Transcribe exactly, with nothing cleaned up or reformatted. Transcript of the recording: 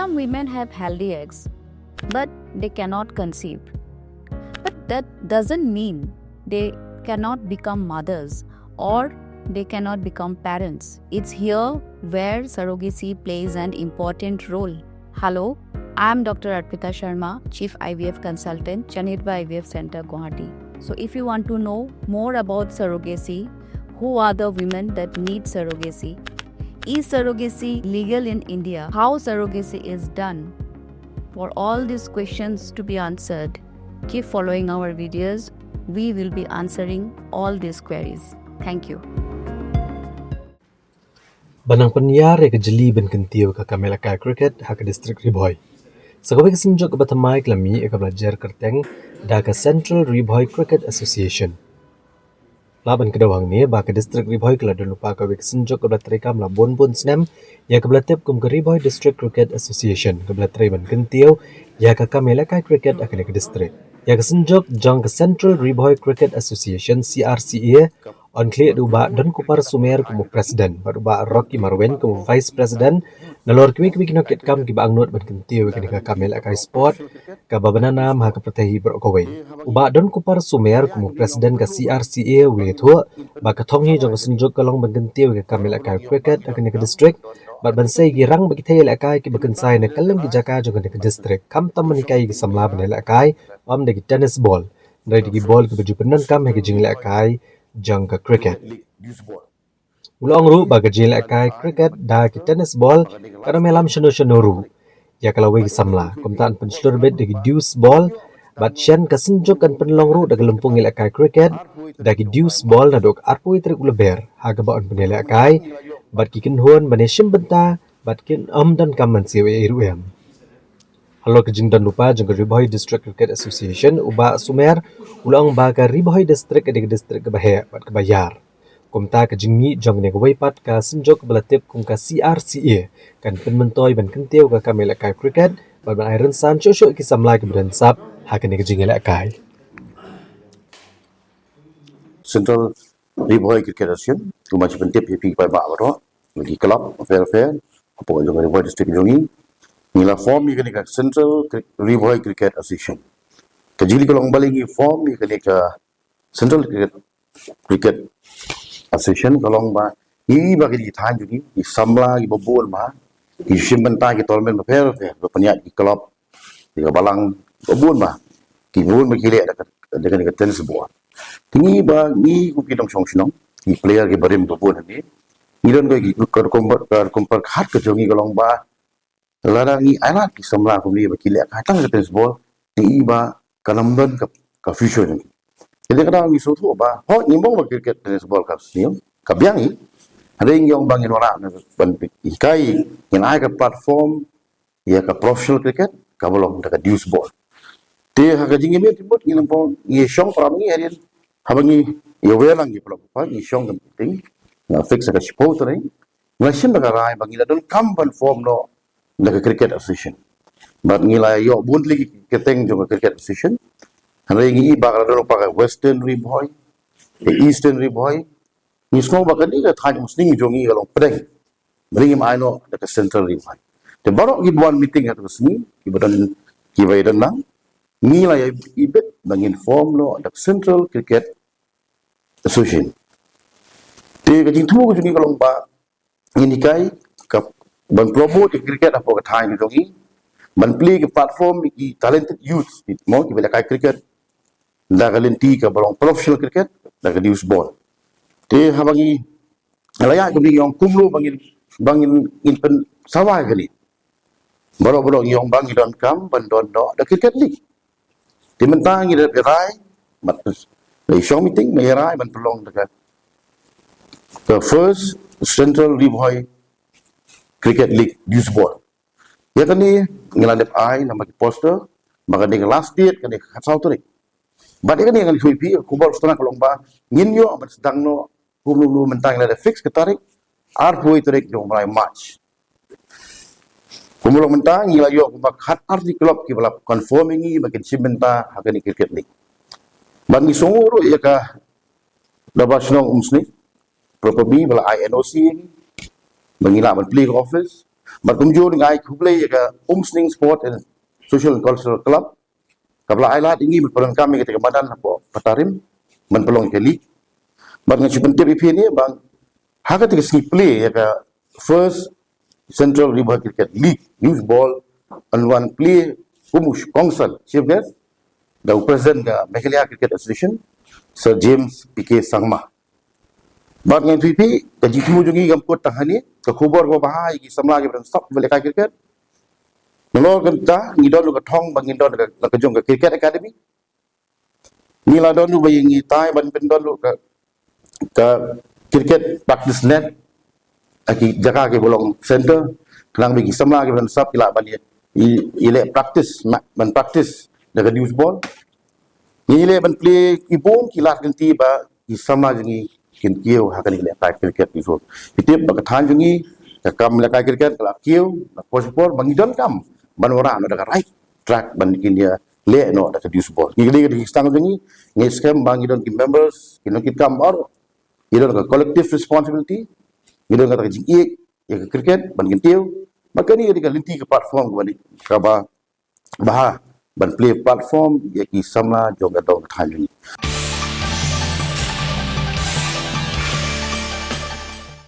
Some women have healthy eggs, but they cannot conceive. But that doesn't mean they cannot become mothers or they cannot become parents. It's here where surrogacy plays an important role. Hello, I'm Doctor Arpita Sharma, Chief I V F Consultant, Chanitba I V F Center, Guwahati. So, if you want to know more about surrogacy, who are the women that need surrogacy? Is surrogacy legal in India? How surrogacy is done? For all these questions to be answered, keep following our videos. We will be answering all these queries. Thank you. Ba nang pynïar ïa ka jylliew ban kyntiew ïa ka kam ïalehkai cricket ha ka district Ri Bhoi. Sa kawei ka synjuk kaba thymmai ka la mih ïa kaba la jer kyrteng da ka Central Ri Bhoi Cricket Association. Lah ban kdew hangne ba ka district Ri Bhoi ka la don lypa kawei ka synjuk kaba la treikam la bun bun snem, ïa kaba la tip kum ka Ri Bhoi District Cricket Association, kaba la trei ban kyntiew ïa ka kam ïalehkai cricket ha kane ka district. Ïa ka synjuk jong ka Central Ri Bhoi Cricket Association, C R C A, yn khlieh da u Bah Donkupar Sumer kum u president bad u Bah Rocky Marwein kum u vice president, nalor kiwei kiwei ki nongkitkam kiba angnud ban kyntiew ïa kane ka kam ïalehkai sport kaba bna nam ha ka pyrthei baroh kawei. U Bah Donkupar Sumer kum u president ka C R C A u la ïathuh ba ka thong hi jong ka synjuk ka long ban kyntiew ïa ka kam ïalehkai cricket ha kane ka district bad ban sei ïa ki rang bad ki thei ïalehkai kiba kynsai na kylleng ki jaka jong kane ka district, khamtam ban hikai ïa ki samla ban ïalehkai ym da ki tennis ball, hynrei da ki ball kiba ju pyndonkam ha ki jingïalehkai jong ka cricket. U la ong ruh ba ka jingïalehkai cricket da ki tennis ball kan ym ïalam shano shano ruh ïa ka lawei ki samla, kumta yn pynshlur beit da ki deuce ball, bad shen ka synjuk kan pynlong ruh da ka lympung ïalehkai cricket da ki deuce ball naduh ka arphew tarik u Lber, ha kaba yn pynïalehkai bad ki kynhun ban ïashim bynta bad kin ym donkam ban siew ei ei ruh em. Halor ka jingdon lypa jong ka Ri Bhoi District Cricket Association, u Bah Sumer u la ong ba ka Ri Bhoi District ka dei ka district kaba heh bad kaba ïar. Kumta ka jingmih jong kane kawei pat ka synjuk kaba la tip kum ka C R C A kan pynmyntoi ban kyntiew ïa ka kam ïalehkai cricket bad ban ai rynsan shuh shuh ïa ki samla kiba don sap ha kane ka jingïalehkai. Central Ri Bhoi Cricket Association, kumba nga pyntip ïa phi paidbah baroh, ïa ki club bapher bapher hapoh jong ka Ri Bhoi District jong ngi, ngi la form ïa kane ka Central Cri- Ri Bhoi Cricket Association. Ka jingkylli ka long balei ngi form ïa kane ka Central Cricket, Cricket Association, ka long ba ngi ba ki thaiñ jong ngi, ki samla kiba bun ba ki shim bynta ki tournament bapher bapher, ba pynïaid ki club, ki balang, ba bun ba ki bun ba ki leh da ka, da ka tennis ball. Te ngi ba ngi kum ki nongshong shnong, ki player kiba rim ba bun hangne, ngi don ka, ka rukom, ka rukom pyrkhat ka jong ngi ka long ba lada ngi ailad ki samla kumne ba ki lehkai tang ka tennis ball, te ngi ba kan ym don ka, ka future jong ki. Te dei ka daw ngi sngewthuh ba hooid ngi mong ba cricket, tennis ball ka sniew, ka biang hi. Hynrei ngi ong ba ngin wanrah na ban hikai, ngin ai ka platform ïa ka professional cricket kaba long da ka deuce ball. Te ha ka jingïamih te mut ngi lyngkot ngi shong para ngi hadien haba ngi ïa wer lang ngi paralok, ngi shong ka meeting, nga fix ha ka shiphew tarik, nga shim da ka rai ba ngi la donkam ban form noh da ka cricket association. Bad ngi la ïoh bun tylli ki kyrteng jong ka cricket association. Hynrei ngi i ba ka la don lypa ka Western Ri Bhoi, ka Eastern Ri Bhoi. Ngi sngew ba kane ka thaiñ umsning jong ngi ka long pdeng. Bad ngim ai noh da ka Central Ri Bhoi. Te baroh kiba wan meeting ha ka sngi, kiba don, kiba ïadon lang, ngi la ïa ibit ba ngin form noh da ka Central Cricket Association. Te ka jingthmu ka jong ngi ka long ba ngin hikai ka ban promote ïa ka cricket hapoh ka thaiñ ka jong ngi, ban plie ka platform ïa ki talented youths, mo, kiba lehkai cricket da ka lynti kaba long professional cricket da ka deuce ball. Te haba ngi la ïaid kumne ngi ong kumno ba ngin, ba ngin, ngin pynsawa ïa kane. Baroh baroh ngi ong ba ngi donkam ban don noh da cricket league. Te mynta ngi la rai, bad la shong meeting, ngi la rai ban pynlong da ka, ka first Central Ri Bhoi Cricket League deuce ball. Ïa kane ngi la dep ai namar ki poster, ba kane ka last date kane ka khatsaw tarik. Bad ïa kane ngan ïathuh ïa phi, ka khubor sdang ka long ba ngin ïoh ban sdang noh kumno kumno, mynta ngi la dep fix ka tarik, arphew tarik jong u bnai March. Kumba long mynta ngi la ïoh kumba khat arti club kiba la confirm ïa ngi ba kin shim bynta ha kane ka cricket league. Bad ngi sngewnguh ruh ïa ka Dorbar Shnong Umsning, Proper B, ba la ai N O C ïa ngi ba ngi lah ban plie ka office. Bad kumjuh nga ai khublei ïa ka Umsning Sport and Social and Cultural Club kaba la ai lad ïa ngi ban pynlong kam ïa kata ka madan hapoh Patarim ban pynlong ïa ka league. Bad nga shu pyntip ïa phi ne ba ha kata ka sngi plie ïa ka First Central Ri Bhoi Cricket League Youth Ball, yn wan plie kum u kongsan chief guest da u president ka Meghalaya Cricket Association, Sir James P K Sangma. Bad nga pyntip ïa phi, ka jingthmu jong ngi kam kut tang hangne. Ka khubor kaba bha ïa ki samla kiba don sap ba lehkai cricket. Nalor kata ngi don ruh ka thong ba ngin don ka, ka jong ka cricket academy. Ngi la don ruh ba ïa ngi tai ban pyndon ruh ka, ka cricket practice net ha ki jaka kiba long center, khnang ba ki samla kiba don sap ki lah ban ïa, ïa, ïaleh practice, ma-, ban practice da ka deuce ball. Ngi leh ban plie, ki bun ki lad lynti ba ki samla jong ngi kin kiew ha kane ka lehkai cricket. Ngi shu, phi tip ba ka thaiñ jong ngi, ka kam lehkai cricket ka la kiew na por sha por, ba ngi donkam ban wanrah noh da ka right track ban kin ïaleh noh da ka deuce ball. Ngi ka dei ka dei ka sdang jong ngi, ngi skhem ba ngi don ki members, ki nongkitkam baroh, ngi don ka collective responsibility, ngi don kata ka jingïeit ïa ka cricket ban kyntiew. Bad kane ka dei ka lynti, ka platform kaba, kaba bha ban plie platform ïa ki samla jong ka dong ka thaiñ jong ngi.